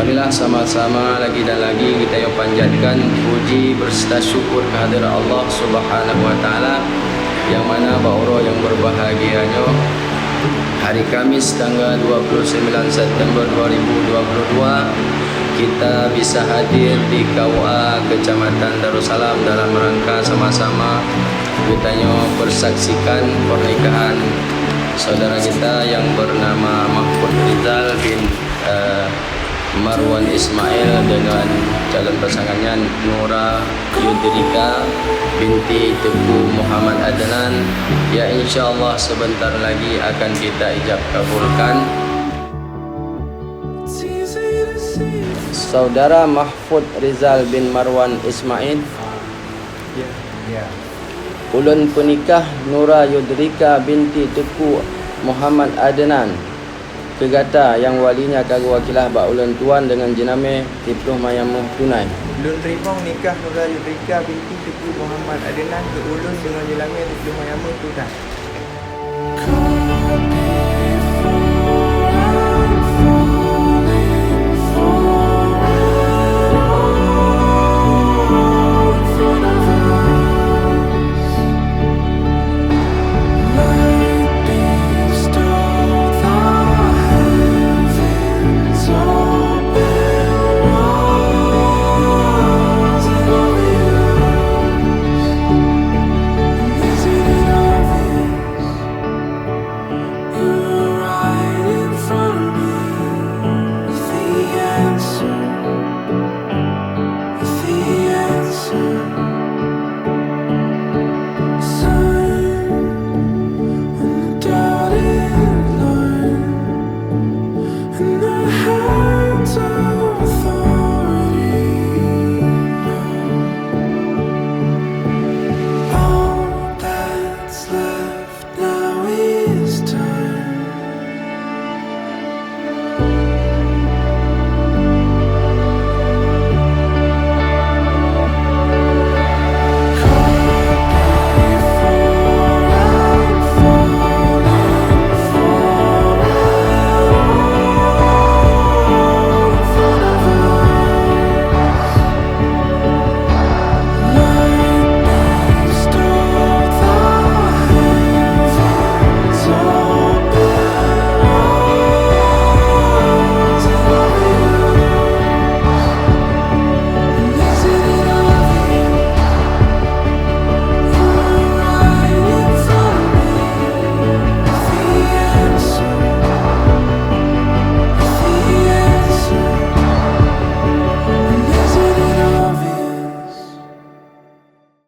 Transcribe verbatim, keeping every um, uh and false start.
Marilah sama-sama lagi dan lagi kita yang panjatkan puji berserta syukur kehadirat Allah Subhanahu wa Taala, yang mana bak uroe yang berbahagia nyoe, hari Kamis tanggal dua puluh sembilan September dua ribu dua puluh dua, kita bisa hadir di K U A Kecamatan Darussalam dalam rangka sama-sama geutanyoe persaksikan pernikahan saudara kita yang bernama Mahfud Rizal bin, eh, Marwan Ismail dengan calon pasangannya Nura Yudrika binti Teuku Muhammad Adnan, yang insya Allah sebentar lagi akan kita ijab kabulkan. Saudara Mahfud Rizal bin Marwan Ismail, ulôn peunikah Nura Yudrika binti Teuku Muhammad Adnan keu gata nyang walinya ka geuwakilah bak ulôn tuan deungon jeunamé siploh mayam méuh tunai. Lôn teurimong nikah Nura Yudrika binti Teuku Muhammad Adnan keu ulôn deungon jeunamé siploh mayam méuh tunai.